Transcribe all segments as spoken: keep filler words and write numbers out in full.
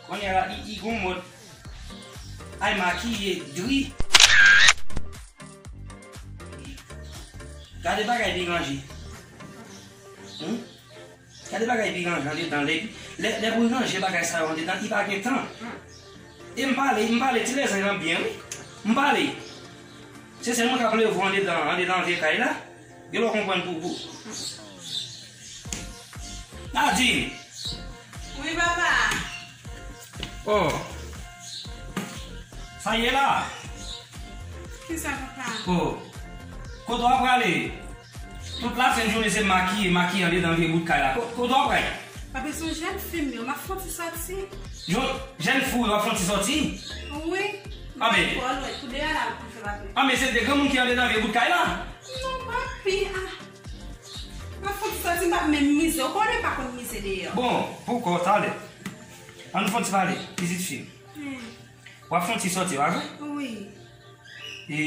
Kounye a la, i, i gon mòd. Ay makiye, dri. Gade bagay deranje. Hmm? Gade bagay deranje andedan. Lè, lè, lè pou ranje bagay sa yo andedan, i pa gen tan. E m pale, m pale, ti lèzanj lan byen, wi. M pale. Se sèl mwen k ap leve w andedan, andedan vye kay la. Gen lè w konprann pou, pou. Nadine! Wi, papa. Oh. Sa ye la? Kisa, papa? Oh. Kote w ap prale? Tout lasenn jounen se makiye, makiye andedan vye bout kay la. Ko-, kote w ap prale? Papi, se yon jèn fi m ye, m ap fè yon ti sòti. Yon jèn fi w ap fè yon ti sòti? Wi. Anben. Pou deyò la, pou fè papi. Anben, se de granmoun ki andedan vye bout kay la? Non, papi, ah. M ap fè yon ti sòti, m p ap menm mize. Ou konnen m pa konn mize deyò. Bon, poukò, talè. Ann fè yon ti pale, pitit fi m. Hmm. W ap fè yon ti sòti, pa vre? Wi. E,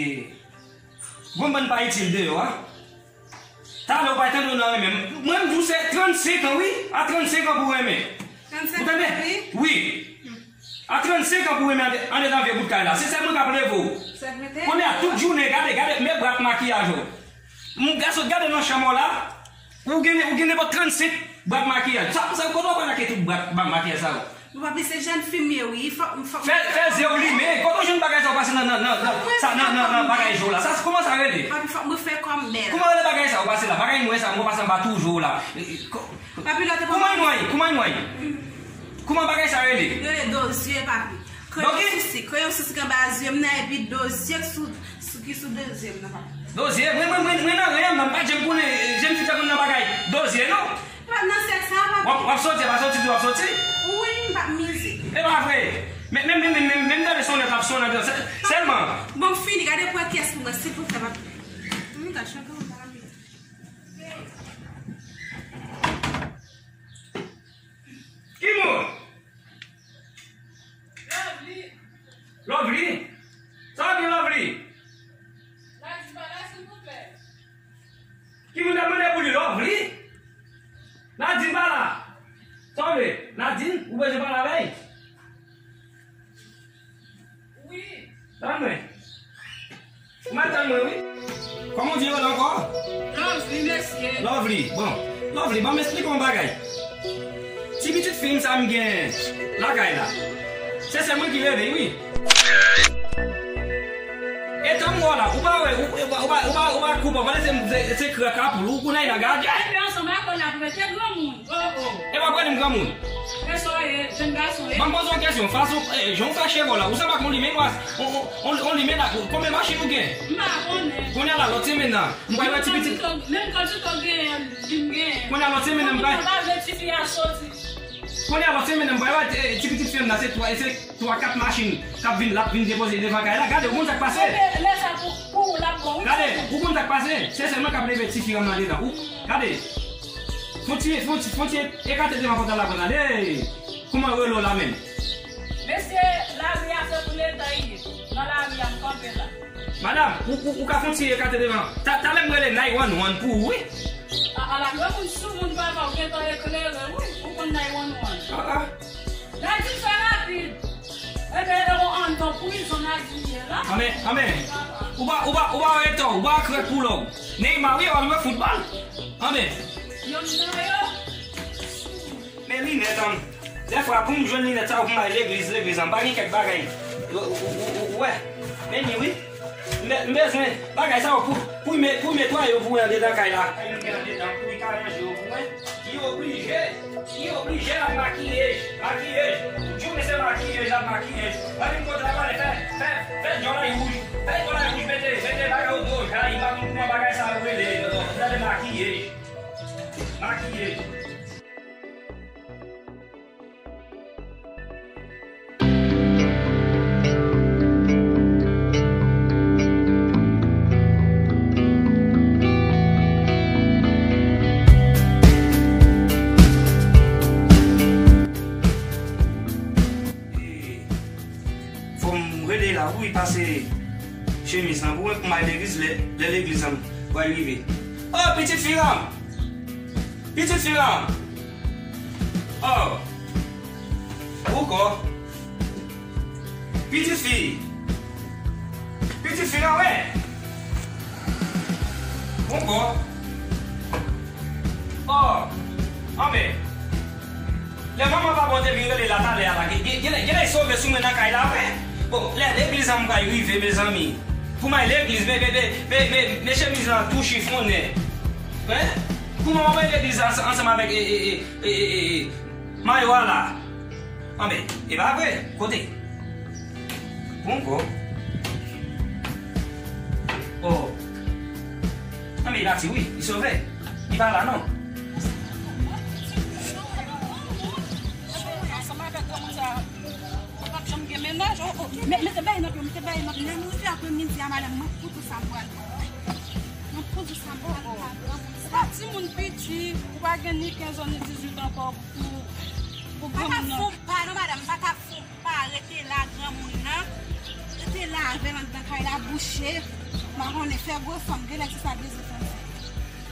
gon bann pa itil deyò a. Talè ou pa tande w nan renmen. Mwen, m di w se trannsenk an, wi. A trannsenk an pou renmen. Trannsenk an, wi. Ou tande? Wi. A trannsenk an pou renmen ande-, andedan vye bout kay la. Se sèl mwen k ap leve w. Kounye a, tout jounen, gade, gade, men brat makiyaj ou. M, gason, gade nan chanm ou la. Ou gen, ou gen nenpòt trannsenk brat makiyaj. Sa, sa, kote w pral achte tout brat, brat makiyaj sa yo? Bon, papi, se jèn fi m ye, wi. Fòk, fòk. Fè, fè zye w limen. Kote w jwenn bagay sa yo pase nan, nan, nan, nan, sa, nan, nan, nan bagay je w la? Sa, kòman sa rele? Papi, fòk mwen fè kò m bèl. Kòman rele bagay sa yo pase la? Bagay nwè sa, mwen pase anba tou je w la. E, e, ko-, Papi, lè w te kòman nwè? Kòman nwè? Kòman bagay sa rele? Rele do zye, papi. Kreyon sousi, kreyon sousi k anba zye m nan, epi do zye k sou, sou, ki sou do zye m nan, papi. Do zye? Mwen, mwen, mwen, mwen nan renmen m nan, m pa janm konnen, e, jèn fi sa konn nan bagay do zye, non. Nan sèks sa, papi. W ap, w ap sòti, w ap sòti, w ap sòti? Wi, m p ap mize. E pa vre. Men, men, men, men, men, men gade sonèt ap sonnen sè-, sèlman. Bon, fini, gade pran kès pou mwen, silvouplè, papi. Wi, gade chan granmoun sa la. Ki moun? Lovely. Lovely? Sa w gen, Lovely? Nadine pa la, silvouplè. Ki moun t ap mande pou li, Lovely? Nadine pa la. Sa w vle? Nadine, ou bezwen pale avè l? Wi. Tann mwen. Ou mèt tann mwen, wi. Kòman w di rele ankò? Lovely, mesye. Lovely, bon. Lovely, ban m esplike w yon bagay. Ti pitit fi m sa m gen lakay la. Se sèl mwen ki leve, wi. Etan m wè w la, ou pa wè, ou, ou pa, ou pa, ou pa, ou pa koup, ou pa se, se, se krak a poul, ou konnen nan gadyen. Epi ansanm ak ou la pou mete granmoun. Oh, oh. E pa prale m granmoun. Kèson ye, jèn gason ye. Ban m poze yon kèsyon. Fason, eh, jan w fè cheve w la, ou sanble ak yon limen, on, on, on, on limen la, konbyen machin ou gen? M pa konnen. Kounye a la, lòt semèn nan, m pral wè ti pitit. Menm kandida w genyen, li m genyen. Kounye a, lòt semèn nan, m pral. Kounye a, lòt semèn nan, m pral wè, eh, ti pitit fi m nan, se twa, se twa, kat machin k ap vin, l ap vin depoze devan kay la. Gade, ou konn sa k pase? Ebyen, lè sa pou, pou ou, l ap bon, wi. Gade, ou konn sa k pase? Se sèl mwen k ap leve ti fi m nan dedan. Ou, gade. Fon ti, fon ti, fon ti ekate devan pòt la, la, gade. Kòman rele w la menm? Mesye, lari a se pou Leta li ye. Nan lari a, m kanpe la. Madanm, ou, ou, ou ka fon ti ekate devan. Ta, talè m rele nine one one pou ou, wi. A, ala granmoun sou moun papa, ou gentan eklere, wi. Ou konn nine one one. Ah, ah. Nadine, fè rapid. Ebyen, e yon anndan prizon Nadine ye la. Anben, anben. Ou pa, ou pa, ou pa wè Etò, ou pa wè krèk koulè w. Neymar, wi, w ap jwe foutbòl. Anben. Yonn nan yo. Men linèt, an. Dèfwa, pou m jwenn linèt sa yo, pou m al legliz, legliz, an. M pa gen kèk bagay. Ou, ou, ou, ou, ou wè. Men li, wi. M be-, m bezwen bagay sa yo pou, pou m, pou m netwaye yo pou andedan kay la. Ay, m gen andedan pou li ka ranje yo pou mwen. Li oblije, li oblije ap makiye, makiye. Tout jounen se makiye, ap makiye. Mwen menm kote la pale fè, fè, fè djòlay wouj. Fè djòlay wouj, mete, mete bagay yo do, jay, pa konn kòman bagay sa yo rele. Gade makiye. Makiye. Fò m rele la, wi, pase chemiz lan pou mwen, pou m al legliz, lè, lè legliz lan pral rive. Oh, pitit fi m! Pitit fi m! Oh! Ou, Kò. Pitit fi. Pitit fi nan men. Bon kò. Oh. Anben. Lè manman pa bon te vin rele la talè a la. Gen, gen, gen, gen nèg sove sou mwen nan kay la vre. Bon, lè legliz an m pral rive, mezanmi. Pou m al legliz, men, men, men, men, men, men chemiz lan tou chifonnen. Hein? Pou manman m al legliz ans-, ansanm avèk, e, e, e, e, e, e, mayo a la. Anben, e pa vre. Kote? Bon kò. Oh. Anben, li pati, wi. Li sove. Li pa la, non. Ansanm avèk granmoun sa, ou p ap janm gen mennaj. Oh, oh. Mete bay nan pye, mete bay nan pye. Lè nou rive aprèmidi a, madanm, mwen, pou tout sa m pral pran. Mwen, pou tout sa m pral pran, granmoun sa. Ou pa timoun piti, ou pa gen ni kenz an, ni dizuit an ankò. Pou, pou granmoun nan. Pa ta fon pa, non, madanm, pa ta fon pa, rete la, granmoun nan. Rete la avè l anndan kay la, bouche. M pa konnen, fè gwo fanm, genlè se sa bezwen fanm fè.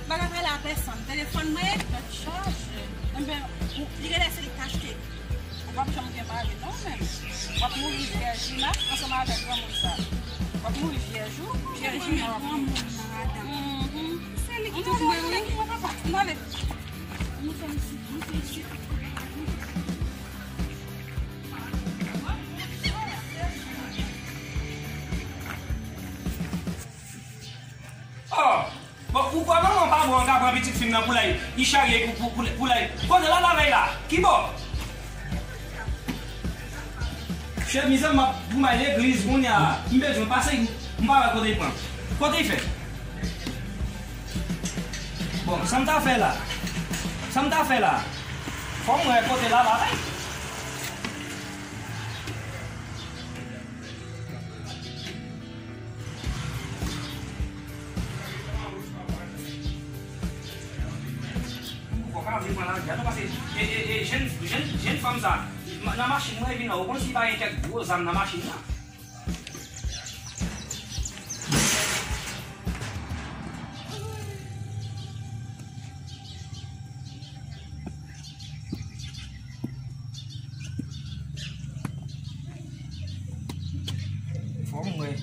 Pa ta pale a pèsonn. Telefòn mwen, mèt chaje. Enben, ou, li genlè se li k achte. Ou p ap janm gen mari, non, menm. W ap mouri vyèj, wi, la, ansanm avèk granmoun sa. W ap mouri vyèj, wi. Vyèj, wi, granmoun nan, madanm. Mhm. Se li k tout mwen, wi. Mwen, papa, m ale. Nou fè isit, nou fè isit. Oh! Bon, ou kwè manman pa bon an ka pran pitit fi m nan pou l al, li charye pou, pou, pou, pou l al. Kote l al avè l la? Ki bò? Chemiz an m ap pou m al legliz kounye a. M bezwen pase, m pa wè kote l pran. Kote l fè? Bon, sa m ta fè la? Sa m ta fè la? Fò m wè kote l al avè l. Ou pa ka vin pran lagè non, paske, e, e, e, jèn, jèn, jèn fanm sa, ma-, nan machin mwen, epi non, ou konn si pa gen kèk gwo zam nan machin nan. Fò m wè.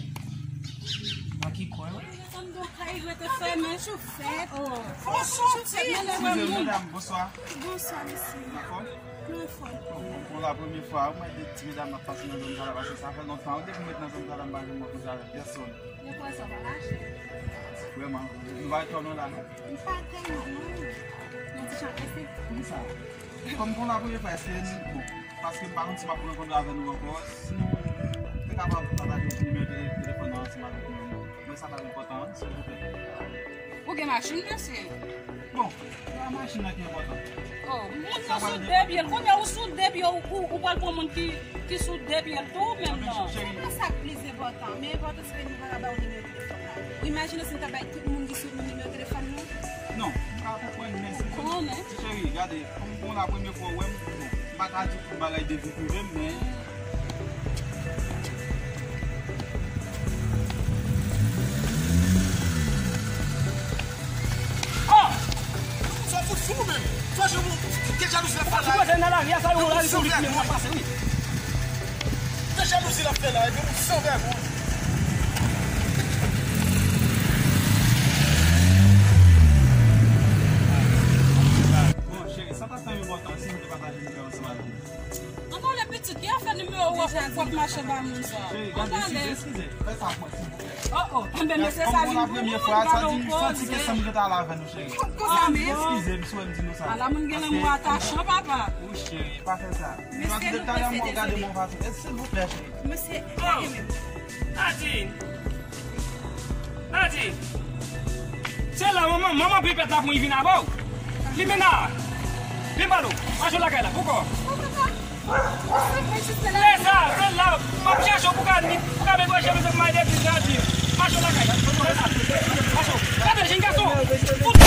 Nan ki kwen, wi? Tann do kay rete fèmen. Fò soti, men lè wè moun. Medam, bonswa. Bonswa, mesye. Anfòm? Nou anfòm. Bon, bon, la premye fwa, mwen de ti medam ap pase nan zòn sa la, paske sa fè lontan, depi mwen nan zòn sa la, m pa janm rankontre avèk pèsonn. Depi sa pa mache. Vrèman, nou pa tò non la, non? M pa tèlman, non. Yon ti jan prese. Poukisa? Kòm bon la premye fwa, èske nou, bon, paske m pa konn si m ap rankontre avè nou ankò, si nou te kapab pataje nimewo tele-, telefòn nan ansanm avèk nou, mwen sa t ap enpòtan, silvouplè. Ou gen machin, mesye? Bon, se pa machin nan ki enpòtan. Oh, moun nan sou de pye l. Kounye a ou sou de pye, ou, ou, ou pral pran moun ki, ki sou de pye l tou, menm non. Cheri. Se pa sa k plis enpòtan, men enpòtan se ke nou pa ka ba w nimewo telefòn la. Ou imajine si n ta bay tout moun ki sou nou nimewo telefòn nou? Non, m ka konprann, men si. Ou konnen. Cheri, gade, kòm bon la premye fwa w wè m, bon, m pa ka di tout bagay de vi prive m, men. Oh! Sa fout fou menm. Fò je moun gen jalouzi l ap fè la. Ou nan lari a, sa yo lari pou li pou l pase, wi. Gen jalouzi l ap fè la, epi moun san vègòy. Bon, cheri, sa ta fè enpòtan si nou te pataje nimewo ansanm avèk mwen. Anba le pitit, ki afè nimewo w ap, w ap mache ba moun sa? Cheri, gade, eskize, eskize. Fè sa pou mwen, silvouplè. Oh, oh. Enben, mesye, sa vin pou ou, gade yon koze. Santi ke sanm yo ta la avè nou, cheri. Konsa, men. Eskize m si w wè m di nou sa. Ala moun gen lanmou atachan, papa. Wi, cheri, pa fè sa. Mesye, nou prese, dezole. Silvouplè, cheri. Mesye, gade menm. Nadine! Nadine! Se la, manman, manman pipèt la pou li vin avè w. Limena! Vin ba nou. Mache lakay la, poukò? Se sa, se la. M ap chèche w pou ka ni, pou ka mete chèmiz pou m al legliz, Nadine. Mache lakay la. Se sa. Mache. Gade, jenn gason. Fout